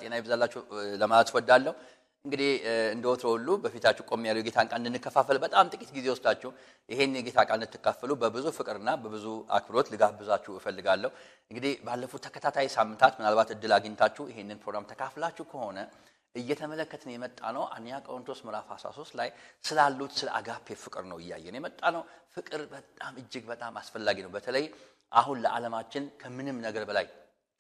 ጤና ይብዛላችሁ ለማለት እወዳለሁ። እንግዲህ እንደ ወትሮ ሁሉ በፊታችሁ ቆሜ ያለው የጌታን ቃል እንድንከፋፈል በጣም ጥቂት ጊዜ ወስዳችሁ ይሄን የጌታ ቃል እንድትካፈሉ በብዙ ፍቅርና በብዙ አክብሮት ልጋብዛችሁ እፈልጋለሁ። እንግዲህ ባለፉት ተከታታይ ሳምንታት ምናልባት እድል አግኝታችሁ ይሄንን ፕሮግራም ተካፍላችሁ ከሆነ እየተመለከትን የመጣ ነው አንደኛ ቆሮንቶስ ምዕራፍ 13 ላይ ስላሉት ስለ አጋፔ ፍቅር ነው እያየን የመጣ ነው። ፍቅር በጣም እጅግ በጣም አስፈላጊ ነው። በተለይ አሁን ለዓለማችን ከምንም ነገር በላይ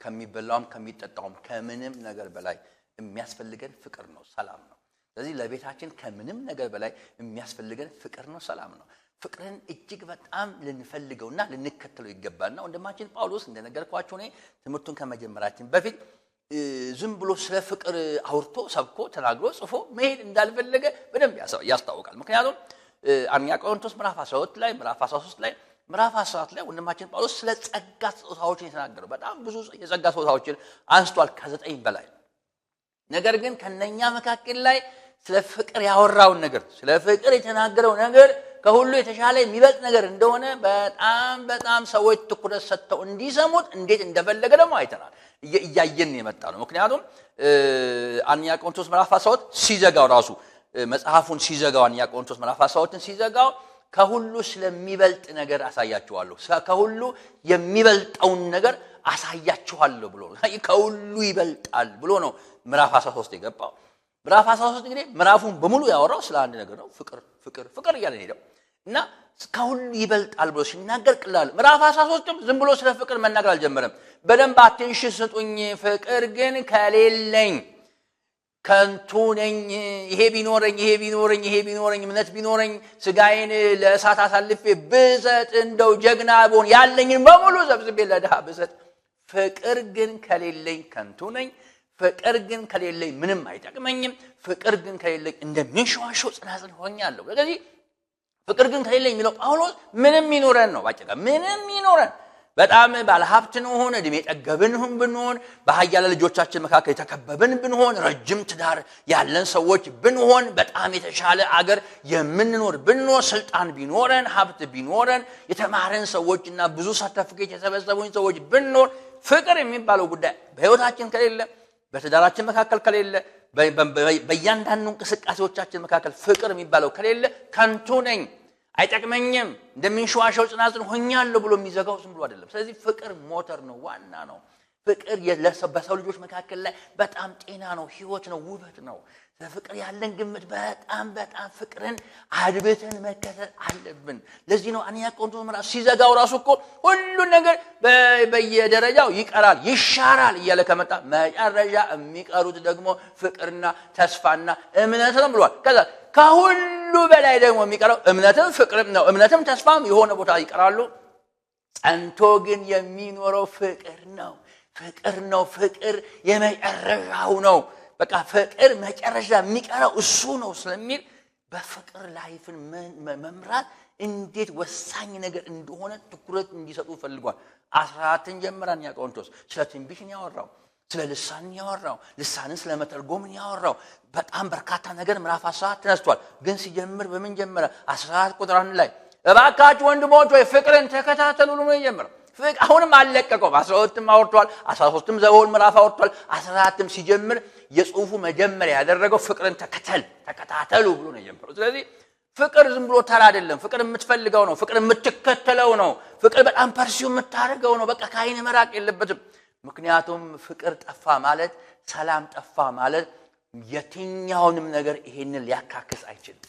ከሚበላውም ከሚጠጣውም ከምንም ነገር በላይ የሚያስፈልገን ፍቅር ነው፣ ሰላም ነው። ስለዚህ ለቤታችን ከምንም ነገር በላይ የሚያስፈልገን ፍቅር ነው፣ ሰላም ነው። ፍቅርን እጅግ በጣም ልንፈልገውና ልንከተለው ይገባልና ወንድማችን ጳውሎስ እንደነገርኳችሁ እኔ ትምህርቱን ከመጀመራችን በፊት ዝም ብሎ ስለ ፍቅር አውርቶ ሰብኮ ተናግሮ ጽፎ መሄድ እንዳልፈለገ በደንብ ያስታውቃል። ምክንያቱም አንደኛ ቆሮንቶስ ምዕራፍ 12 ላይ ምዕራፍ 13 ላይ ምዕራፍ 14 ላይ ወንድማችን ጳውሎስ ስለ ጸጋ ስጦታዎችን የተናገረው በጣም ብዙ የጸጋ ስጦታዎችን አንስቷል፣ ከ9 በላይ። ነገር ግን ከነኛ መካከል ላይ ስለ ፍቅር ያወራውን ነገር ስለ ፍቅር የተናገረው ነገር ከሁሉ የተሻለ የሚበልጥ ነገር እንደሆነ በጣም በጣም ሰዎች ትኩረት ሰጥተው እንዲሰሙት እንዴት እንደፈለገ ደግሞ አይተናል፣ እያየን የመጣ ነው። ምክንያቱም አንደኛ ቆሮንቶስ ምዕራፍ 12 ሲዘጋው ራሱ መጽሐፉን ሲዘጋው አንደኛ ቆሮንቶስ ምዕራፍ 12ን ሲዘጋው ከሁሉ ስለሚበልጥ ነገር አሳያችኋለሁ፣ ከሁሉ የሚበልጠውን ነገር አሳያችኋለሁ ብሎ ነው። ከሁሉ ይበልጣል ብሎ ነው ምዕራፍ 13 የገባው። ምዕራፍ 13 እንግዲህ ምዕራፉን በሙሉ ያወራው ስለ አንድ ነገር ነው፣ ፍቅር ፍቅር ፍቅር እያለ ሄደው እና ከሁሉ ይበልጣል ብሎ ሲናገር ቅላል ምዕራፍ 13ም ዝም ብሎ ስለ ፍቅር መናገር አልጀመረም። በደንብ attention ስጡኝ፣ ፍቅር ግን ከሌለኝ ከንቱ ነኝ። ይሄ ቢኖረኝ ይሄ ቢኖረኝ ይሄ ቢኖረኝ እምነት ቢኖረኝ ስጋዬን ለእሳት አሳልፌ ብሰጥ እንደው ጀግና ብሆን ያለኝን በሙሉ ሰብስቤ ለድሃ ብሰጥ ፍቅር ግን ከሌለኝ ከንቱ ነኝ። ፍቅር ግን ከሌለኝ ምንም አይጠቅመኝም። ፍቅር ግን ከሌለኝ እንደሚንሸዋሸው ጽናጽል ሆኛለሁ። ስለዚህ ፍቅር ግን ከሌለኝ የሚለው ጳውሎስ ምንም ይኖረን ነው፣ ባጭሩ ምንም ይኖረን በጣም ባለሀብት እንሆን፣ እድሜ ጠገብን ብንሆን፣ በኃያላን ልጆቻችን መካከል የተከበብን ብንሆን፣ ረጅም ትዳር ያለን ሰዎች ብንሆን፣ በጣም የተሻለ አገር የምንኖር ብንሆን፣ ስልጣን ቢኖረን፣ ሀብት ቢኖረን፣ የተማረን ሰዎችና ብዙ ሰርተፍኬት የሰበሰቡን ሰዎች ብንኖር፣ ፍቅር የሚባለው ጉዳይ በህይወታችን ከሌለ፣ በትዳራችን መካከል ከሌለ፣ በእያንዳንዱ እንቅስቃሴዎቻችን መካከል ፍቅር የሚባለው ከሌለ ከንቱ ነኝ፣ አይጠቅመኝም፣ እንደሚንሸዋሸው ጽናጽል ሆኛለሁ ብሎ የሚዘጋው ዝም ብሎ አይደለም። ስለዚህ ፍቅር ሞተር ነው፣ ዋና ነው። ፍቅር በሰው ልጆች መካከል ላይ በጣም ጤና ነው፣ ህይወት ነው፣ ውበት ነው። ለፍቅር ያለን ግምት በጣም በጣም ፍቅርን አድብተን መከተል አለብን። ለዚህ ነው አንደኛ ቆሮንቶስ ምዕራፍ ሲዘጋው ራሱ እኮ ሁሉን ነገር በየደረጃው ይቀራል ይሻራል እያለ ከመጣ መጨረሻ የሚቀሩት ደግሞ ፍቅርና ተስፋና እምነት ነው ብሏል። ከዛ ከሁሉ በላይ ደግሞ የሚቀረው እምነትም ፍቅርም ነው። እምነትም ተስፋም የሆነ ቦታ ይቀራሉ። ጸንቶ ግን የሚኖረው ፍቅር ነው። ፍቅር ነው። ፍቅር የመጨረሻው ነው። በቃ ፍቅር መጨረሻ የሚቀረው እሱ ነው ስለሚል በፍቅር life ን መምራት እንዴት ወሳኝ ነገር እንደሆነ ትኩረት እንዲሰጡ ፈልጓል። 14ን ጀምረን ያ ቆሮንቶስ ስለ ትንቢትን ያወራው፣ ስለ ልሳንን ያወራው፣ ልሳንን ስለ መተርጎምን ያወራው በጣም በርካታ ነገር ምዕራፍ 14 ተነስቷል። ግን ሲጀምር በምን ጀመረ? 14 ቁጥር 1 ላይ እባካችሁ ወንድሞች ሆይ ፍቅርን ተከታተሉ ብሎ ነው የጀመረው። አሁንም አልለቀቀውም። 12ም አውርቷል፣ 13ም ዘሆን ምዕራፍ አውርቷል። 14ም ሲጀምር የጽሁፉ መጀመሪያ ያደረገው ፍቅርን ተከታተሉ ብሎ ነው የጀመረው። ስለዚህ ፍቅር ዝም ብሎ ተራ አይደለም። ፍቅር የምትፈልገው ነው። ፍቅር የምትከተለው ነው። ፍቅር በጣም pursue የምታደርገው ነው። በቃ ከዓይን መራቅ የለበትም። ምክንያቱም ፍቅር ጠፋ ማለት ሰላም ጠፋ ማለት የትኛውንም ነገር ይሄንን ሊያካክስ አይችልም።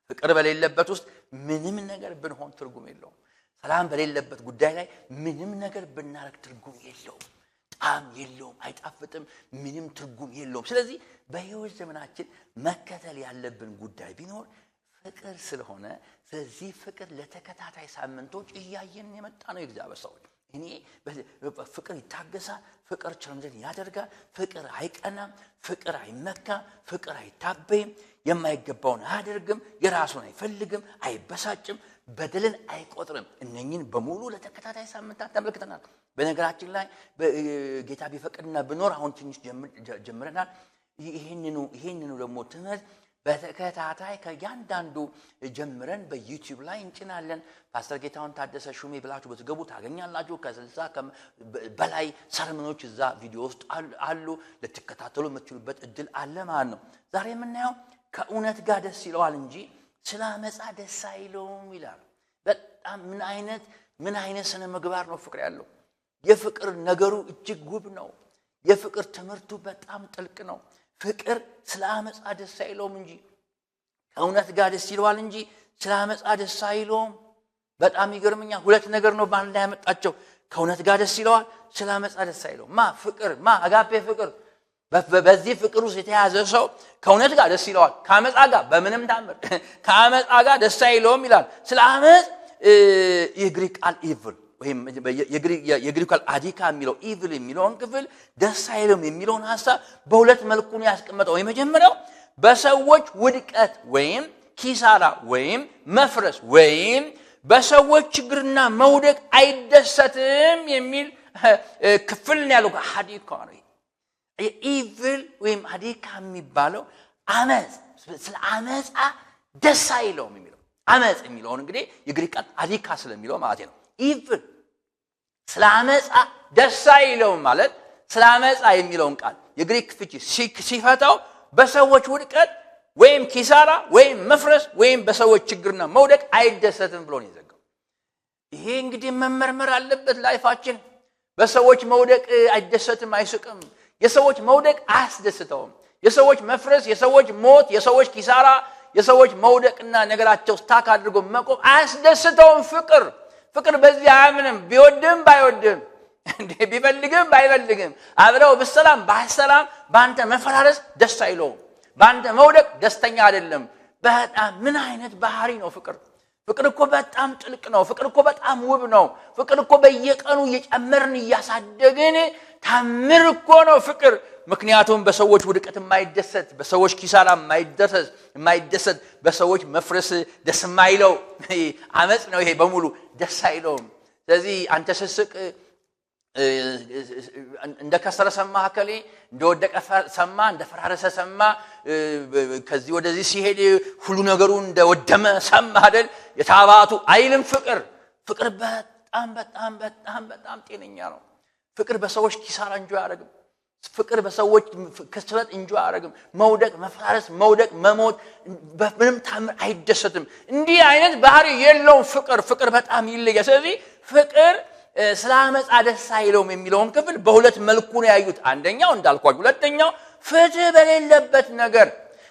ፍቅር በሌለበት ውስጥ ምንም ነገር ብንሆን ትርጉም የለውም። ሰላም በሌለበት ጉዳይ ላይ ምንም ነገር ብናረግ ትርጉም የለውም። ጣዕም የለውም፣ አይጣፍጥም፣ ምንም ትርጉም የለውም። ስለዚህ በሕይወት ዘመናችን መከተል ያለብን ጉዳይ ቢኖር ፍቅር ስለሆነ ስለዚህ ፍቅር ለተከታታይ ሳምንቶች እያየን የመጣ ነው። የእግዚአብሔር ሰዎች እኔ ፍቅር ይታገሳል፣ ፍቅር ቸርነትን ያደርጋል፣ ፍቅር አይቀናም፣ ፍቅር አይመካም፣ ፍቅር አይታበይም፣ የማይገባውን አያደርግም፣ የራሱን አይፈልግም፣ አይበሳጭም፣ በደልን አይቆጥርም። እነኝን በሙሉ ለተከታታይ ሳምንታት ተመልክተናል። በነገራችን ላይ ጌታ ቢፈቅድና ብኖር አሁን ትንሽ ጀምረናል። ይህንኑ ደግሞ ትምህርት በተከታታይ ከእያንዳንዱ ጀምረን በ YouTube ላይ እንጭናለን። ፓስተር ጌታሁን ታደሰ ሹሜ ብላችሁ ብትገቡ ታገኛላችሁ። ከ60 በላይ sermon ኦች እዛ ቪዲዮ ውስጥ አሉ። ልትከታተሉ የምትችሉበት እድል አለ ማለት ነው። ዛሬ የምናየው ከእውነት ጋር ደስ ይለዋል እንጂ ስለ አመፃ ደስ አይለውም ይላል። በጣም ምን አይነት ስነ ምግባር ነው ፍቅር ያለው? የፍቅር ነገሩ እጅግ ውብ ነው። የፍቅር ትምህርቱ በጣም ጥልቅ ነው። ፍቅር ስለ አመፃ ደስ አይለውም እንጂ፣ ከእውነት ጋር ደስ ይለዋል እንጂ ስለ አመፃ ደስ አይለውም። በጣም ይገርመኛል። ሁለት ነገር ነው በአንድ ላይ ያመጣቸው። ከእውነት ጋር ደስ ይለዋል፣ ስለ አመፃ ደስ አይለውም። ማ ፍቅር ማ አጋፔ ፍቅር፣ በዚህ ፍቅር ውስጥ የተያዘ ሰው ከእውነት ጋር ደስ ይለዋል፣ ከአመፃ ጋር በምንም ታምር ከአመፃ ጋር ደስ አይለውም ይላል። ስለ አመፅ የግሪክ ቃል evil ወይም የግሪክ ቃል አዲካ የሚለው፣ evil የሚለውን ክፍል፣ ደስ አይልም የሚለውን ሀሳብ በሁለት መልኩ ነው ያስቀመጠው። የመጀመሪያው በሰዎች ውድቀት ወይም ኪሳራ ወይም መፍረስ ወይም በሰዎች ችግርና መውደቅ አይደሰትም የሚል ክፍል ነው ያለው። ሀዲካ ነው። የ evil ወይም አዲካ የሚባለው አመፅ፣ ስለ አመፃ ደስ አይለውም የሚለው፣ አመፅ የሚለውን እንግዲህ የግሪክ ቃል አዲካ ስለሚለው ማለት ነው። Evil፣ ስለ አመፃ ደስ አይለውም ማለት፣ ስለ አመፃ የሚለውን ቃል የግሪክ ፍቺ ሲፈታው በሰዎች ውድቀት ወይም ኪሳራ ወይም መፍረስ ወይም በሰዎች ችግርና መውደቅ አይደሰትም ብሎ ነው የዘጋው። ይሄ እንግዲህ መመርመር አለበት life ኣችን። በሰዎች መውደቅ አይደሰትም፣ አይስቅም። የሰዎች መውደቅ አያስደስተውም። የሰዎች መፍረስ፣ የሰዎች ሞት፣ የሰዎች ኪሳራ፣ የሰዎች መውደቅና ነገራቸው stuck አድርጎ መቆም አያስደስተውም። ፍቅር በዚህ አያምንም። ቢወድም ባይወድም፣ ቢፈልግም ባይፈልግም፣ አብረው ብሰላም ባይሰላም በአንተ መፈራረስ ደስ አይለውም። በአንተ መውደቅ ደስተኛ አይደለም። በጣም ምን አይነት ባህሪ ነው ፍቅር? ፍቅር እኮ በጣም ጥልቅ ነው። ፍቅር እኮ በጣም ውብ ነው። ፍቅር እኮ በየቀኑ እየጨመርን እያሳደግን ታምር እኮ ነው ፍቅር። ምክንያቱም በሰዎች ውድቀት የማይደሰት፣ በሰዎች ኪሳራ የማይደሰት፣ በሰዎች መፍረስ ደስ የማይለው፣ አመፅ ነው ይሄ በሙሉ፣ ደስ አይለውም። ስለዚህ አንተ ስትስቅ እንደ ከሰረ ሰማ፣ እከሌ እንደወደቀ ሰማ፣ እንደፈራረሰ ሰማ፣ ከዚህ ወደዚህ ሲሄድ ሁሉ ነገሩ እንደወደመ ሰማ አይደል? የታባቱ አይልም ፍቅር። ፍቅር በጣም በጣም በጣም በጣም ጤነኛ ነው። ፍቅር በሰዎች ኪሳራ enjoy አያደርግም። ፍቅር በሰዎች ክስረት enjoy አያደርግም። መውደቅ፣ መፈራረስ፣ መውደቅ፣ መሞት በምንም ታምር አይደሰትም። እንዲህ አይነት ባህሪ የለውም ፍቅር። ፍቅር በጣም ይለያል። ስለዚህ ፍቅር ስለ አመፃ ደስ አይለውም የሚለውን ክፍል በሁለት መልኩ ነው ያዩት። አንደኛው እንዳልኳችሁ፣ ሁለተኛው ፍትህ በሌለበት ነገር፣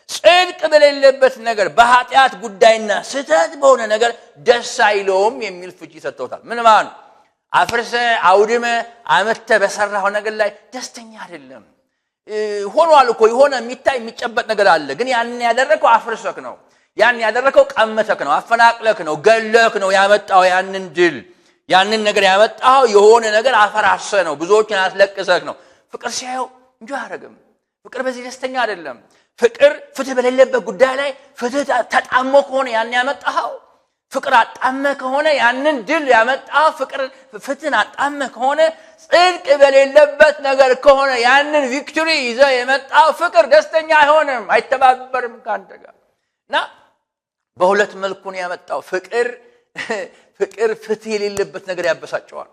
ጽድቅ በሌለበት ነገር፣ በኃጢአት ጉዳይና ስህተት በሆነ ነገር ደስ አይለውም የሚል ፍቺ ሰጥተውታል። ምን ማለት ነው? አፍርሰህ አውድመህ አመተህ በሰራኸው ነገር ላይ ደስተኛ አይደለም። ሆኗል እኮ፣ የሆነ የሚታይ የሚጨበጥ ነገር አለ። ግን ያንን ያደረግከው አፍርሰክ ነው። ያን ያደረግከው ቀምተክ ነው፣ አፈናቅለክ ነው፣ ገለክ ነው ያመጣው ያንን ድል፣ ያንን ነገር ያመጣው የሆነ ነገር አፈራርሰህ ነው፣ ብዙዎችን አስለቅሰህ ነው። ፍቅር ሲያየው enjoy አያደርግም። ፍቅር በዚህ ደስተኛ አይደለም። ፍቅር ፍትህ በሌለበት ጉዳይ ላይ፣ ፍትህ ተጣሞ ከሆነ ያን ያመጣኸው፣ ፍቅር አጣመህ ከሆነ፣ ያንን ድል ያመጣው ፍቅር ፍትህን አጣመህ ከሆነ፣ ጽድቅ በሌለበት ነገር ከሆነ ያንን victory ይዘህ የመጣው፣ ፍቅር ደስተኛ አይሆንም፣ አይተባበርም ከአንተ ጋር። እና በሁለት መልኩ ነው ያመጣው። ፍቅር ፍትህ የሌለበት ነገር ያበሳጨዋል።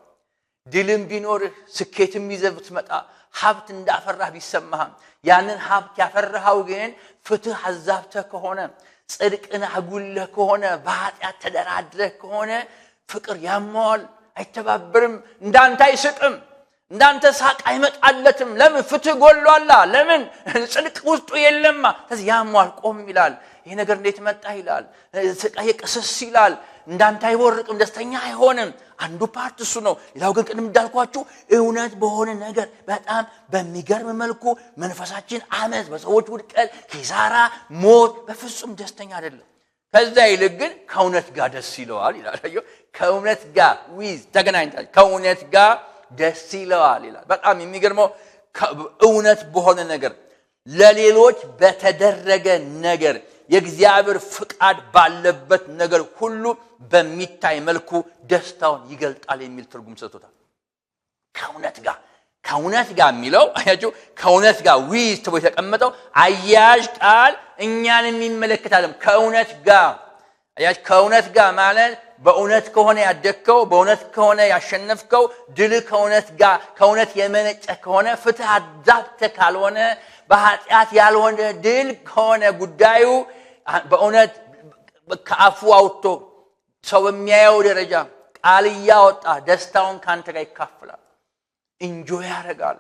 ድልም ቢኖርህ፣ ስኬትም ይዘህ ብትመጣ፣ ሀብት እንዳፈራህ ቢሰማህም፣ ያንን ሀብት ያፈራኸው ግን ፍትህ አዛብተህ ከሆነ፣ ጽድቅን አጉለህ ከሆነ፣ በኃጢአት ተደራድረህ ከሆነ ፍቅር ያመዋል፣ አይተባበርም፣ እንዳንተ አይስቅም፣ እንዳንተ ሳቅ አይመጣለትም። ለምን? ፍትህ ጎሏላ። ለምን? ጽድቅ ውስጡ የለማ። ስለዚህ ያመዋል፣ ቆም ይላል። ይሄ ነገር እንዴት መጣ ይላል። ስቃይ ቅስስ ይላል። እንዳንተ አይቦርቅም፣ ደስተኛ አይሆንም። አንዱ part እሱ ነው። ሌላው ግን ቅድም እንዳልኳችሁ እውነት በሆነ ነገር በጣም በሚገርም መልኩ መንፈሳችን አመፅ፣ በሰዎች ውድቀት፣ ኪሳራ፣ ሞት በፍጹም ደስተኛ አይደለም። ከዛ ይልቅ ግን ከእውነት ጋር ደስ ይለዋል ይላል። ከእውነት ጋር with ተገናኝታል። ከእውነት ጋር ደስ ይለዋል ይላል። በጣም የሚገርመው እውነት በሆነ ነገር፣ ለሌሎች በተደረገ ነገር፣ የእግዚአብሔር ፍቃድ ባለበት ነገር ሁሉ በሚታይ መልኩ ደስታውን ይገልጣል የሚል ትርጉም ሰጥቶታል። ከእውነት ጋር የሚለው አያችሁ፣ ከእውነት ጋር with ተብሎ የተቀመጠው አያያዥ ቃል እኛን የሚመለከታለም ከእውነት ጋር አያች ከእውነት ጋር ማለት በእውነት ከሆነ ያደግከው፣ በእውነት ከሆነ ያሸነፍከው፣ ድል ከእውነት ጋር ከእውነት የመነጨ ከሆነ፣ ፍትህ አዛብተህ ካልሆነ፣ በኃጢአት ያልሆነ ድል ከሆነ ጉዳዩ በእውነት ከአፉ አውጥቶ ሰው በሚያየው ደረጃ ቃል እያወጣ ደስታውን ከአንተ ጋር ይካፈላል። Enjoy ያደርጋል።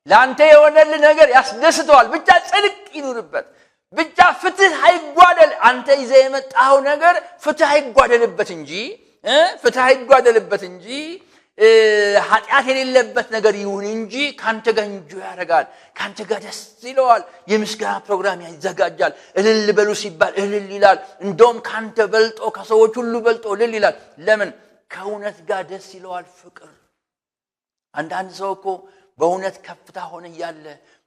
ለአንተ የሆነልህ ነገር ያስደስተዋል። ብቻ ጽድቅ ይኑርበት፣ ብቻ ፍትህ አይጓደል። አንተ ይዘህ የመጣኸው ነገር ፍትህ አይጓደልበት እንጂ ፍትህ አይጓደልበት እንጂ ኃጢአት የሌለበት ነገር ይሁን እንጂ ካንተ ጋር enjoy ያደርጋል። ካንተ ጋር ደስ ይለዋል። የምስጋና ፕሮግራም ያዘጋጃል። እልል በሉ ሲባል እልል ይላል። እንደውም ካንተ በልጦ ከሰዎች ሁሉ በልጦ እልል ይላል። ለምን? ከእውነት ጋር ደስ ይለዋል። ፍቅር አንዳንድ ሰው እኮ በእውነት ከፍታ ሆነ እያለ፣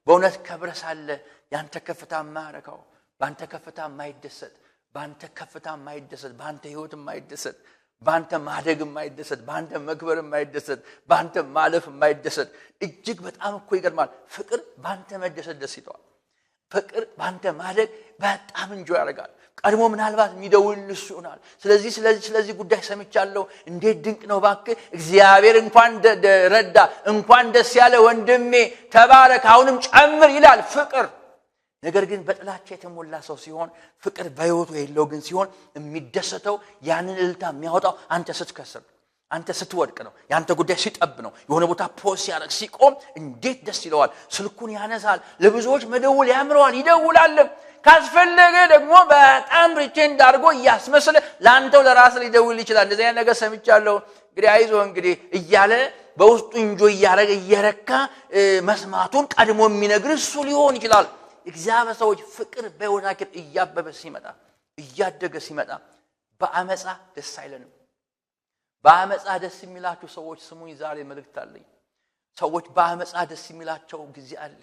በእውነት ከብረ ሳለ ያንተ ከፍታ የማያረካው፣ በአንተ ከፍታ የማይደሰት፣ በአንተ ከፍታ የማይደሰት፣ በአንተ ህይወት የማይደሰት፣ በአንተ ማደግ የማይደሰት፣ በአንተ መክበር የማይደሰት፣ በአንተ ማለፍ የማይደሰት እጅግ በጣም እኮ ይገርማል። ፍቅር በአንተ መደሰት ደስ ይለዋል። ፍቅር በአንተ ማደግ በጣም enjoy ያደርጋል። ቀድሞ ምናልባት የሚደውል እሱ ይሆናል። ስለዚህ ስለዚህ ስለዚህ ጉዳይ ሰምቻለሁ። እንዴት ድንቅ ነው እባክህ፣ እግዚአብሔር እንኳን ረዳ፣ እንኳን ደስ ያለ ወንድሜ፣ ተባረክ፣ አሁንም ጨምር ይላል ፍቅር። ነገር ግን በጥላቻ የተሞላ ሰው ሲሆን፣ ፍቅር በህይወቱ የሌለው ግን ሲሆን፣ የሚደሰተው ያንን እልልታ የሚያወጣው አንተ ስትከስር፣ አንተ ስትወድቅ ነው። የአንተ ጉዳይ ሲጠብ ነው። የሆነ ቦታ pause ሲያደርግ፣ ሲቆም እንዴት ደስ ይለዋል። ስልኩን ያነሳል። ለብዙዎች መደወል ያምረዋል፣ ይደውላልም። ካስፈለገ ደግሞ በጣም pretend አድርጎ እያስመሰለ ለአንተው ለራስ ሊደውል ይችላል። እንደዚህ አይነት ነገር ሰምቻለሁ፣ እንግዲህ አይዞህ እንግዲህ እያለ በውስጡ enjoy እያደረገ እየረካ መስማቱን ቀድሞ የሚነግር እሱ ሊሆን ይችላል። እግዚአብሔር ሰዎች፣ ፍቅር በሕይወታችን እያበበ ሲመጣ፣ እያደገ ሲመጣ በአመፃ ደስ አይለንም። በአመፃ ደስ የሚላችሁ ሰዎች ስሙኝ፣ ዛሬ መልእክት አለኝ። ሰዎች በአመፃ ደስ የሚላቸው ጊዜ አለ።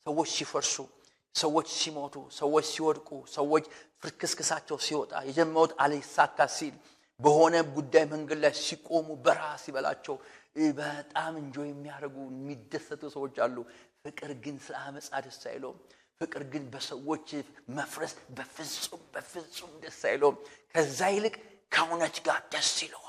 ሰዎች ሲፈርሱ፣ ሰዎች ሲሞቱ፣ ሰዎች ሲወድቁ፣ ሰዎች ፍርክስክሳቸው ሲወጣ፣ የጀመሩት አልሳካ ሲል፣ በሆነ ጉዳይ መንገድ ላይ ሲቆሙ፣ በረሃ ሲበላቸው በጣም enjoy የሚያደርጉ የሚደሰቱ ሰዎች አሉ። ፍቅር ግን ስለ አመፃ ደስ አይለውም። ፍቅር ግን በሰዎች መፍረስ በፍጹም በፍጹም ደስ አይለውም። ከዛ ይልቅ ከእውነት ጋር ደስ ይለዋል።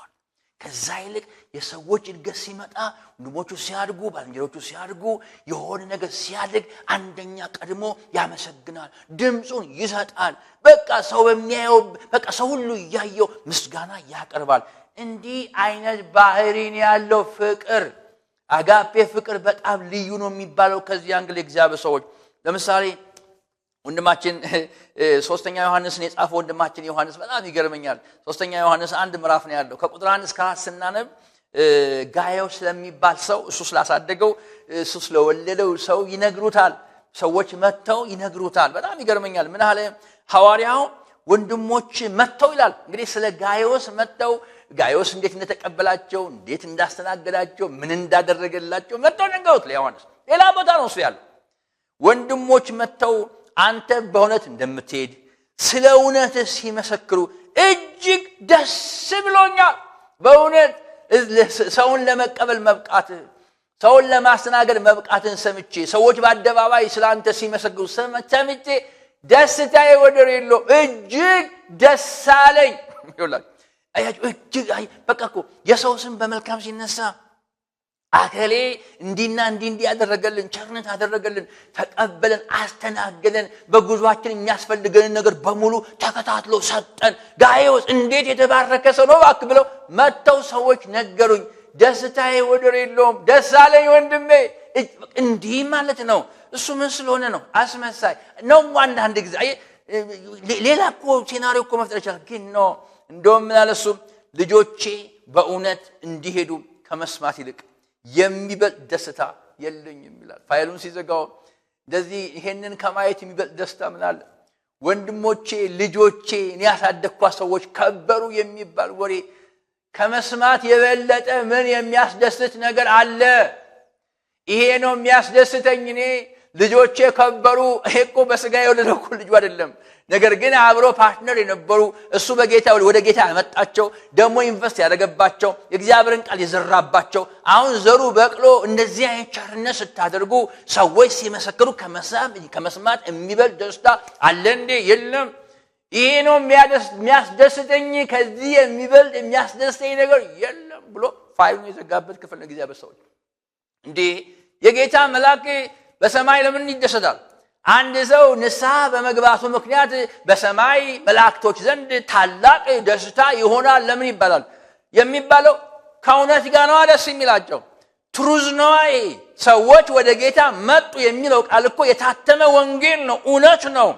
ከዛ ይልቅ የሰዎች እድገት ሲመጣ፣ ወንድሞቹ ሲያድጉ፣ ባልንጀሮቹ ሲያድጉ፣ የሆነ ነገር ሲያድግ አንደኛ ቀድሞ ያመሰግናል፣ ድምፁን ይሰጣል። በቃ ሰው በሚያየው፣ በቃ ሰው ሁሉ እያየው ምስጋና ያቀርባል። እንዲህ አይነት ባህሪን ያለው ፍቅር አጋፔ ፍቅር በጣም ልዩ ነው የሚባለው ከዚህ angle። እግዚአብሔር ሰዎች፣ ለምሳሌ ወንድማችን ሶስተኛ ዮሐንስን የጻፈው ወንድማችን ዮሐንስ በጣም ይገርመኛል። ሶስተኛ ዮሐንስ አንድ ምዕራፍ ነው ያለው። ከቁጥር 1 እስከ 4 ስናነብ ጋዮስ ስለሚባል ሰው፣ እሱ ስላሳደገው፣ እሱ ስለወለደው ሰው ይነግሩታል። ሰዎች መጥተው ይነግሩታል። በጣም ይገርመኛል። ምን አለ ሐዋርያው? ወንድሞች መጥተው ይላል። እንግዲህ ስለ ጋዮስ መጥተው ጋዮስ እንዴት እንደተቀበላቸው፣ እንዴት እንዳስተናገዳቸው፣ ምን እንዳደረገላቸው መጥተው ነገሩት ለዮሐንስ። ሌላ ቦታ ነው እሱ ያለው። ወንድሞች መጥተው አንተ በእውነት እንደምትሄድ ስለ እውነት ሲመሰክሩ እጅግ ደስ ብሎኛል። በእውነት ሰውን ለመቀበል መብቃት፣ ሰውን ለማስተናገድ መብቃትን ሰምቼ፣ ሰዎች በአደባባይ ስለ አንተ ሲመሰክሩ ሰምቼ ደስታዬ ወደር የለውም፣ እጅግ ደስ አለኝ። አያችሁ፣ እጅግ በቃ እኮ የሰው ስም በመልካም ሲነሳ፣ አከሌ እንዲና እንዲህ እንዲህ ያደረገልን፣ ቸርነት አደረገልን፣ ተቀበለን፣ አስተናገደን፣ በጉዟችን የሚያስፈልገንን ነገር በሙሉ ተከታትሎ ሰጠን። ጋይዮስ እንዴት የተባረከ ሰው ነው እባክህ ብለው መጥተው ሰዎች ነገሩኝ። ደስታዬ ወደር የለውም፣ ደስ አለኝ ወንድሜ። እንዲህ ማለት ነው። እሱ ምን ስለሆነ ነው? አስመሳይ ነው። አንዳንድ ጊዜ ሌላ እኮ scenario እኮ መፍጠር ይችላል። ግን no፣ እንደውም ምን አለ እሱ? ልጆቼ በእውነት እንዲሄዱ ከመስማት ይልቅ የሚበልጥ ደስታ የለኝም ይላል። ፋይሉን ሲዘጋው እንደዚህ ይሄንን ከማየት የሚበልጥ ደስታ ምን አለ? ወንድሞቼ፣ ልጆቼ፣ እኔ ያሳደግኳ ሰዎች ከበሩ የሚባል ወሬ ከመስማት የበለጠ ምን የሚያስደስት ነገር አለ? ይሄ ነው የሚያስደስተኝ። እኔ ልጆቼ ከበሩ። ይሄ እኮ በስጋ የወለደው እኮ ልጁ አይደለም። ነገር ግን አብሮ partner የነበሩ፣ እሱ በጌታ ወደ ጌታ ያመጣቸው፣ ደግሞ invest ያደረገባቸው፣ የእግዚአብሔርን ቃል የዘራባቸው፣ አሁን ዘሩ በቅሎ እንደዚህ አይነት ቸርነት ስታደርጉ ሰዎች ሲመሰክሩ ከመስማት የሚበልጥ ደስታ አለ እንዴ? የለም። ይሄ ነው የሚያስደስተኝ፣ ከዚህ የሚበልጥ የሚያስደስተኝ ነገር የለም ብሎ ፋይሉን የዘጋበት ክፍል ነው። እግዚአብሔር ሰዎች፣ እንዴ፣ የጌታ መልአክ በሰማይ ለምን ይደሰታል? አንድ ሰው ንስሐ በመግባቱ ምክንያት በሰማይ መላእክቶች ዘንድ ታላቅ ደስታ ይሆናል። ለምን ይባላል? የሚባለው ከእውነት ጋር ነዋ ደስ የሚላቸው። Truth ነዋ። ሰዎች ወደ ጌታ መጡ የሚለው ቃል እኮ የታተመ ወንጌል ነው፣ እውነት ነው።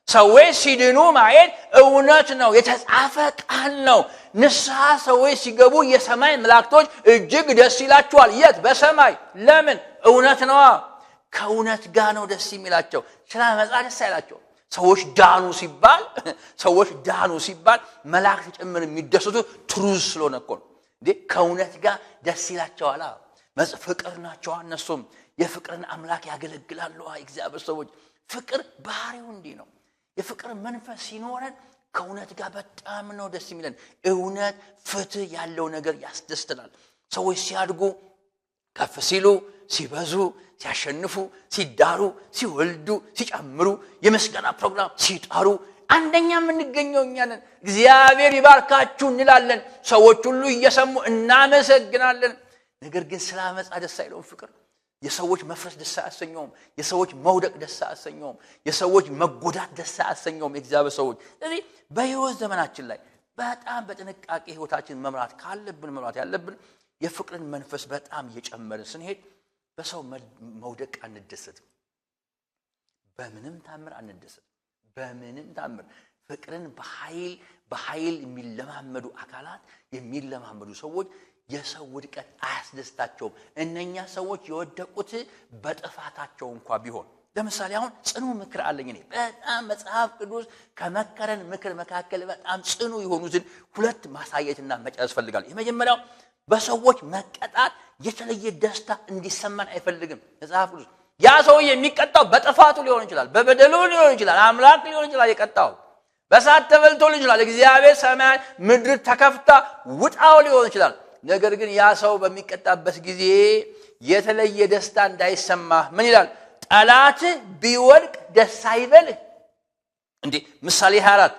ሰዎች ሲድኑ ማየት እውነት ነው፣ የተጻፈ ቃል ነው። ንስሐ ሰዎች ሲገቡ የሰማይ መላእክቶች እጅግ ደስ ይላቸዋል። የት? በሰማይ። ለምን? እውነት ነዋ። ከእውነት ጋር ነው ደስ የሚላቸው። ስለ አመፃ ደስ አይላቸው። ሰዎች ዳኑ ሲባል መላእክት ጭምር የሚደሰቱ truth ስለሆነ እኮ ነው። እንዴ፣ ከእውነት ጋር ደስ ይላቸዋል። ፍቅር ናቸዋ። እነሱም የፍቅርን አምላክ ያገለግላሉ። እግዚአብሔር ሰዎች፣ ፍቅር ባህሪው እንዲህ ነው። የፍቅር መንፈስ ሲኖረን ከእውነት ጋር በጣም ነው ደስ የሚለን። እውነት፣ ፍትህ ያለው ነገር ያስደስተናል። ሰዎች ሲያድጉ፣ ከፍ ሲሉ፣ ሲበዙ፣ ሲያሸንፉ፣ ሲዳሩ፣ ሲወልዱ፣ ሲጨምሩ፣ የምስጋና ፕሮግራም ሲጠሩ አንደኛ የምንገኘው እኛ ነን። እግዚአብሔር ይባርካችሁ እንላለን። ሰዎች ሁሉ እየሰሙ እናመሰግናለን። ነገር ግን ስለ አመፃ ደስ አይለውም ፍቅር። የሰዎች መፍረስ ደስ አያሰኘውም። የሰዎች መውደቅ ደስ አያሰኘውም። የሰዎች መጎዳት ደስ አያሰኘውም። የእግዚአብሔር ሰዎች፣ ስለዚህ በሕይወት ዘመናችን ላይ በጣም በጥንቃቄ ሕይወታችን መምራት ካለብን፣ መምራት ያለብን የፍቅርን መንፈስ በጣም እየጨመርን ስንሄድ በሰው መውደቅ አንደሰትም። በምንም ታምር አንደሰትም። በምንም ታምር። ፍቅርን በኃይል በኃይል የሚለማመዱ አካላት፣ የሚለማመዱ ሰዎች የሰው ውድቀት አያስደስታቸውም። እነኛ ሰዎች የወደቁት በጥፋታቸው እንኳ ቢሆን፣ ለምሳሌ አሁን ጽኑ ምክር አለኝ እኔ። በጣም መጽሐፍ ቅዱስ ከመከረን ምክር መካከል በጣም ጽኑ የሆኑትን ሁለት ማሳየትና መጨረስ እፈልጋለሁ። የመጀመሪያው በሰዎች መቀጣት የተለየ ደስታ እንዲሰማን አይፈልግም መጽሐፍ ቅዱስ። ያ ሰው የሚቀጣው በጥፋቱ ሊሆን ይችላል፣ በበደሉ ሊሆን ይችላል፣ አምላክ ሊሆን ይችላል የቀጣው፣ በእሳት ተበልቶ ሊሆን ይችላል፣ እግዚአብሔር ሰማይ ምድር ተከፍታ ውጣው ሊሆን ይችላል። ነገር ግን ያ ሰው በሚቀጣበት ጊዜ የተለየ ደስታ እንዳይሰማህ ምን ይላል? ጠላትህ ቢወድቅ ደስ አይበልህ። እንዴ፣ ምሳሌ 24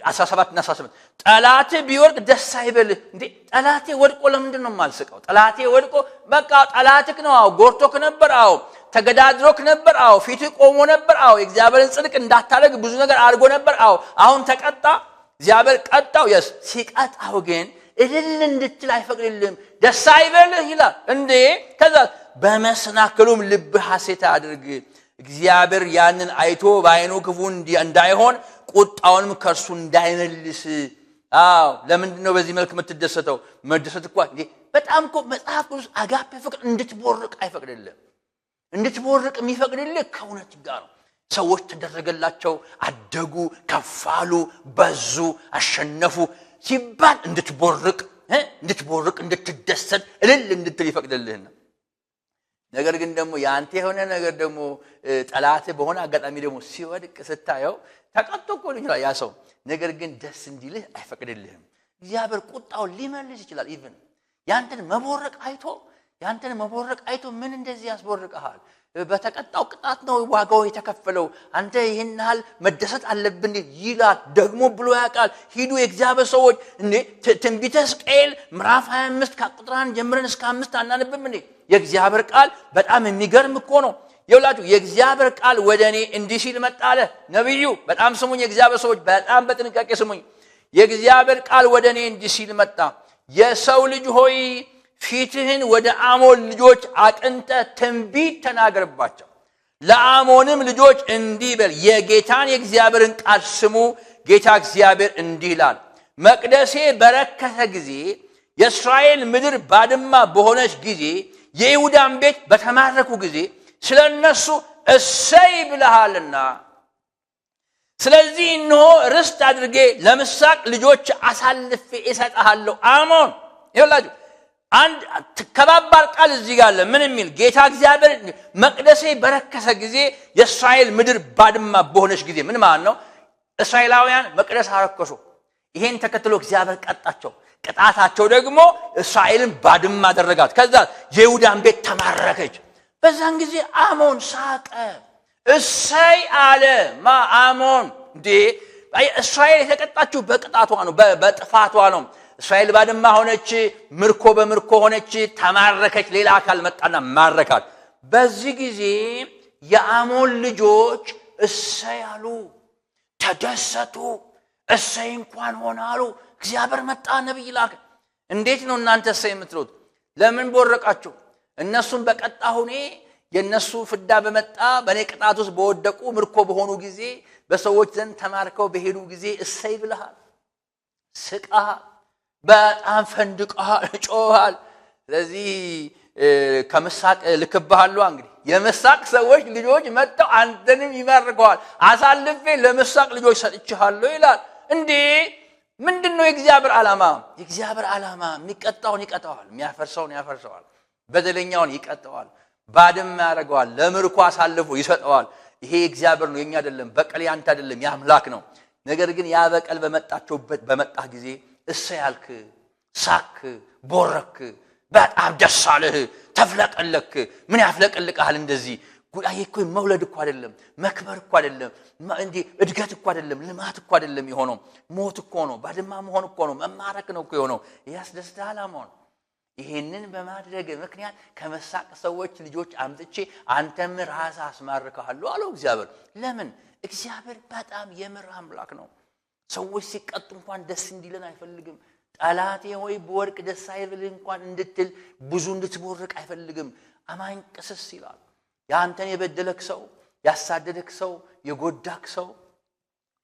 17 እና 18፣ ጠላትህ ቢወድቅ ደስ አይበልህ። እንዴ፣ ጠላቴ ወድቆ ለምንድን ነው የማልስቀው? ጠላቴ ወድቆ፣ በቃ ጠላትክ ነው። አዎ፣ ጎድቶክ ነበር። አዎ፣ ተገዳድሮክ ነበር። አዎ፣ ፊትህ ቆሞ ነበር። አዎ፣ የእግዚአብሔርን ጽድቅ እንዳታደርግ ብዙ ነገር አድርጎ ነበር። አዎ፣ አሁን ተቀጣ። እግዚአብሔር ቀጣው። Yes፣ ሲቀጣው ግን እልል እንድትል አይፈቅድልህም። ደስ አይበልህ ይላል። እንዴ፣ ከዛ በመሰናክሉም ልብህ ሐሴት አያድርግ። እግዚአብሔር ያንን አይቶ በዓይኑ ክፉ እንዳይሆን ቁጣውንም ከእርሱ እንዳይመልስ። አዎ፣ ለምንድን ነው በዚህ መልክ የምትደሰተው? መደሰት እኮ እንዴ በጣም እኮ መጽሐፍ ቅዱስ አጋፔ ፍቅር እንድትቦርቅ አይፈቅድልህም። እንድትቦርቅ የሚፈቅድልህ ከእውነት ጋር ነው። ሰዎች ተደረገላቸው፣ አደጉ፣ ከፍ አሉ፣ በዙ፣ አሸነፉ ሲባል እንድትቦርቅ፣ እንድትደሰት፣ እልል እንድትል ይፈቅድልህና ነገር ግን ደግሞ የአንተ የሆነ ነገር ደግሞ ጠላትህ በሆነ አጋጣሚ ደግሞ ሲወድቅ ስታየው፣ ተቀጥቶ እኮ ሊሆን ይችላል ያ ሰው፣ ነገር ግን ደስ እንዲልህ አይፈቅድልህም። እግዚአብሔር ቁጣውን ሊመልስ ይችላል። Even ያንተን መቦረቅ አይቶ ምን እንደዚህ ያስቦርቀሃል? በተቀጣው ቅጣት ነው ዋጋው የተከፈለው። አንተ ይህን ያህል መደሰት አለብን ይላል። ደግሞ ብሎ ያውቃል። ሂዱ የእግዚአብሔር ሰዎች፣ እንዴ፣ ትንቢተ ሕዝቅኤል ምዕራፍ 25 ከቁጥር 1 ጀምረን እስከ 5 አናነብም እንዴ? የእግዚአብሔር ቃል በጣም የሚገርም እኮ ነው። ይኸውላችሁ የእግዚአብሔር ቃል ወደ እኔ እንዲህ ሲል መጣ አለ ነቢዩ። በጣም ስሙኝ የእግዚአብሔር ሰዎች፣ በጣም በጥንቃቄ ስሙኝ። የእግዚአብሔር ቃል ወደ እኔ እንዲህ ሲል መጣ። የሰው ልጅ ሆይ፣ ፊትህን ወደ አሞን ልጆች አቅንተህ ትንቢት ተናገርባቸው። ለአሞንም ልጆች እንዲህ በል፣ የጌታን የእግዚአብሔርን ቃል ስሙ። ጌታ እግዚአብሔር እንዲህ ይላል፣ መቅደሴ በረከሰ ጊዜ፣ የእስራኤል ምድር ባድማ በሆነች ጊዜ፣ የይሁዳን ቤት በተማረኩ ጊዜ ስለ እነሱ እሰይ ብለሃልና፣ ስለዚህ እነሆ ርስት አድርጌ ለምስራቅ ልጆች አሳልፌ እሰጥሃለሁ። አሞን፣ ይኸውላችሁ አንድ ከባባድ ቃል እዚህ ጋር አለ። ምን የሚል? ጌታ እግዚአብሔር መቅደሴ በረከሰ ጊዜ፣ የእስራኤል ምድር ባድማ በሆነች ጊዜ። ምን ማለት ነው? እስራኤላውያን መቅደስ አረከሱ። ይሄን ተከትሎ እግዚአብሔር ቀጣቸው። ቅጣታቸው ደግሞ እስራኤልን ባድማ አደረጋት። ከዛ የይሁዳን ቤት ተማረከች። በዛን ጊዜ አሞን ሳቀ፣ እሰይ አለ። ማ? አሞን። እንዴ፣ እስራኤል የተቀጣችው በቅጣቷ ነው፣ በጥፋቷ ነው። እስራኤል ባድማ ሆነች፣ ምርኮ በምርኮ ሆነች፣ ተማረከች። ሌላ አካል መጣና ማረካት። በዚህ ጊዜ የአሞን ልጆች እሰይ አሉ፣ ተደሰቱ። እሰይ እንኳን ሆነ አሉ። እግዚአብሔር መጣ፣ ነቢይ ላከ። እንዴት ነው እናንተ እሰይ የምትሉት? ለምን ቦረቃችሁ? እነሱን በቀጣሁ እኔ፣ የእነሱ ፍዳ በመጣ፣ በእኔ ቅጣት ውስጥ በወደቁ፣ ምርኮ በሆኑ ጊዜ፣ በሰዎች ዘንድ ተማርከው በሄዱ ጊዜ እሰይ ብለሃል፣ ስቀሃል፣ በጣም ፈንድቀሃል፣ ጮሃል። ስለዚህ ከምሳቅ ልክብሃለሁ። እንግዲህ የምሳቅ ሰዎች ልጆች መጥተው አንተንም ይማርከዋል። አሳልፌ ለምሳቅ ልጆች ሰጥቼሃለሁ ይላል። እንዴ፣ ምንድን ነው የእግዚአብሔር ዓላማ? የእግዚአብሔር ዓላማ የሚቀጣውን ይቀጣዋል፣ የሚያፈርሰውን ያፈርሰዋል፣ በደለኛውን ይቀጣዋል፣ ባድማ ያደርገዋል፣ ለምርኮ አሳልፎ ይሰጠዋል። ይሄ እግዚአብሔር ነው፣ የኛ አይደለም። በቀል ያንተ አይደለም፣ የአምላክ ነው። ነገር ግን ያ በቀል በመጣቸውበት በመጣ ጊዜ እሰይ አልክ፣ ሳክ፣ ቦረክ፣ በጣም ደስ አለህ፣ ተፍለቀለክ። ምን ያፍለቀልቅሃል እንደዚህ? ጉዳይ እኮ መውለድ እኮ አይደለም፣ መክበር እኮ አይደለም፣ እንዲህ እድገት እኮ አይደለም፣ ልማት እኮ አይደለም የሆነው፣ ሞት እኮ ነው፣ ባድማ መሆን እኮ ነው፣ መማረክ ነው እኮ የሆነው። ያስደስታል አሞን? ይሄንን በማድረግ ምክንያት ከመሳቅ ሰዎች ልጆች አምጥቼ አንተም ራስህ አስማርክሃለሁ አለው እግዚአብሔር። ለምን? እግዚአብሔር በጣም የምር አምላክ ነው። ሰዎች ሲቀጡ እንኳን ደስ እንዲለን አይፈልግም። ጠላቴ ሆይ ብወድቅ ደስ አይበልህ እንኳን እንድትል፣ ብዙ እንድትቦርቅ አይፈልግም። አማኝ ቅስስ ይላል። የአንተን የበደለክ ሰው፣ ያሳደደክ ሰው፣ የጎዳክ ሰው፣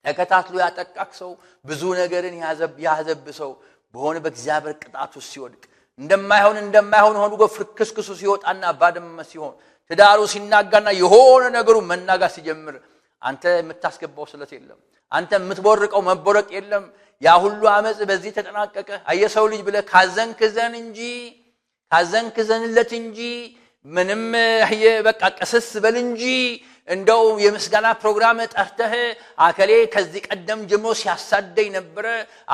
ተከታትሎ ያጠቃክ ሰው፣ ብዙ ነገርን ያዘብ ሰው በሆነ በእግዚአብሔር ቅጣት ውስጥ ሲወድቅ፣ እንደማይሆን እንደማይሆን ሆኖ ፍርክስክሱ ሲወጣና ባድመ ሲሆን፣ ትዳሩ ሲናጋና የሆነ ነገሩ መናጋት ሲጀምር አንተ የምታስገባው ስለት የለም። አንተ የምትቦርቀው መቦረቅ የለም። ያ ሁሉ አመፅ በዚህ ተጠናቀቀ። አየሰው ልጅ ብለህ ካዘንክ ዘን እንጂ፣ ካዘንክ ዘንለት እንጂ፣ ምንም በቃ ቀስስ በል እንጂ፣ እንደው የምስጋና ፕሮግራም ጠርተህ አከሌ ከዚህ ቀደም ጀምሮ ሲያሳደኝ ነበረ፣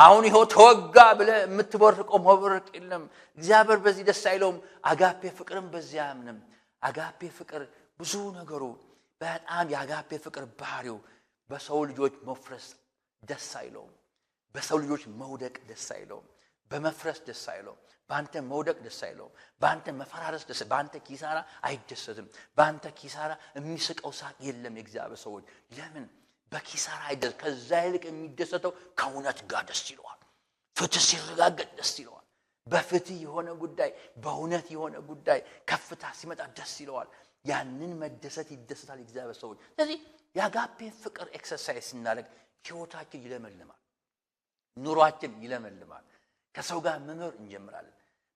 አሁን ይኸው ተወጋ ብለህ የምትቦርቀው መቦረቅ የለም። እግዚአብሔር በዚህ ደስ አይለውም። አጋፔ ፍቅርም በዚህ አያምንም። አጋፔ ፍቅር ብዙ ነገሩ በጣም የአጋፔ ፍቅር ባህሪው በሰው ልጆች መፍረስ ደስ አይለውም። በሰው ልጆች መውደቅ ደስ አይለውም። በመፍረስ ደስ አይለውም። በአንተ መውደቅ ደስ አይለውም። በአንተ መፈራረስ ደስ፣ በአንተ ኪሳራ አይደሰትም። በአንተ ኪሳራ የሚስቀው ሳቅ የለም። የእግዚአብሔር ሰዎች ለምን በኪሳራ አይደስ? ከዛ ይልቅ የሚደሰተው ከእውነት ጋር ደስ ይለዋል። ፍትህ ሲረጋገጥ ደስ ይለዋል። በፍትህ የሆነ ጉዳይ፣ በእውነት የሆነ ጉዳይ ከፍታ ሲመጣ ደስ ይለዋል። ያንን መደሰት ይደሰታል የእግዚአብሔር ሰዎች። ስለዚህ የአጋፔ ፍቅር exercise ስናደርግ ህይወታችን ይለመልማል፣ ኑሯችን ይለመልማል። ከሰው ጋር መኖር እንጀምራለን።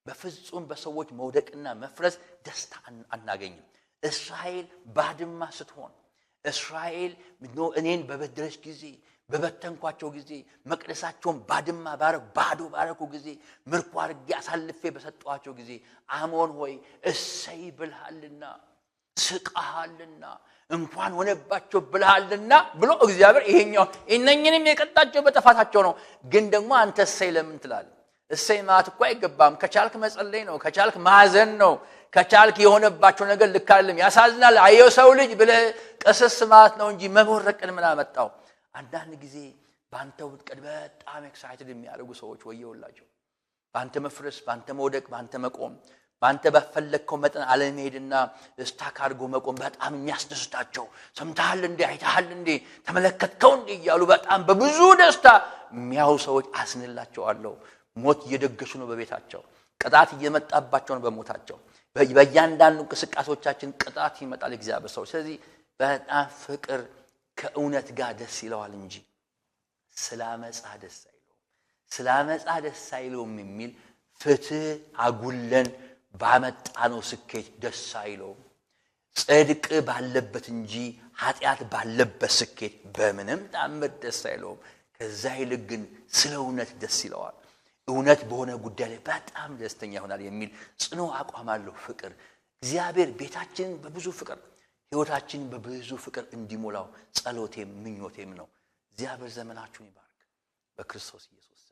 በፍጹም በሰዎች መውደቅና መፍረስ ደስታ አናገኝም። እስራኤል ባድማ ስትሆን፣ እስራኤል እኔን በበደለች ጊዜ፣ በበተንኳቸው ጊዜ፣ መቅደሳቸውን ባድማ ባረኩ፣ ባዶ ባረኩ ጊዜ፣ ምርኮ አድርጌ አሳልፌ በሰጠኋቸው ጊዜ አሞን ሆይ እሰይ ብልሃልና፣ ስቀሃልና፣ እንኳን ሆነባቸው ብልሃልና ብሎ እግዚአብሔር ይሄኛው እነኝንም የቀጣቸው በጥፋታቸው ነው። ግን ደግሞ አንተ እሰይ ለምን ትላለህ? እሰይ ማለት እኮ አይገባም። ከቻልክ መጸለይ ነው። ከቻልክ ማዘን ነው። ከቻልክ የሆነባቸው ነገር ልክ አይደለም፣ ያሳዝናል፣ አየው ሰው ልጅ ብለህ ቀሰስ ማለት ነው እንጂ መቦረቅን ምን አመጣው? አንዳንድ ጊዜ በአንተ ውድቀት በጣም excited የሚያደርጉ ሰዎች ወየውላቸው። በአንተ መፍረስ፣ በአንተ መውደቅ፣ በአንተ መቆም፣ በአንተ በፈለግከው መጠን አለመሄድና stuck አድርጎ መቆም በጣም የሚያስደስታቸው፣ ሰምተሃል እንዴ፣ አይተሃል እንዴ፣ ተመለከትከው እንዴ እያሉ በጣም በብዙ ደስታ የሚያዩ ሰዎች አዝንላቸዋለሁ። ሞት እየደገሱ ነው በቤታቸው፣ ቅጣት እየመጣባቸው ነው በሞታቸው። በእያንዳንዱ እንቅስቃሴዎቻችን ቅጣት ይመጣል እግዚአብሔር ሰዎች። ስለዚህ በጣም ፍቅር ከእውነት ጋር ደስ ይለዋል እንጂ ስለ አመፃ ደስ አይለውም። ስለ አመፃ ደስ አይለውም የሚል ፍትህ አጉለን ባመጣነው ስኬት ደስ አይለውም። ጽድቅ ባለበት እንጂ ኃጢአት ባለበት ስኬት በምንም ተአምር ደስ አይለውም። ከዛ ይልቅ ግን ስለ እውነት ደስ ይለዋል። እውነት በሆነ ጉዳይ ላይ በጣም ደስተኛ ይሆናል የሚል ጽኑ አቋም አለው። ፍቅር እግዚአብሔር ቤታችንን በብዙ ፍቅር፣ ሕይወታችንን በብዙ ፍቅር እንዲሞላው ጸሎቴም ምኞቴም ነው። እግዚአብሔር ዘመናችሁን ይባርክ በክርስቶስ ኢየሱስ።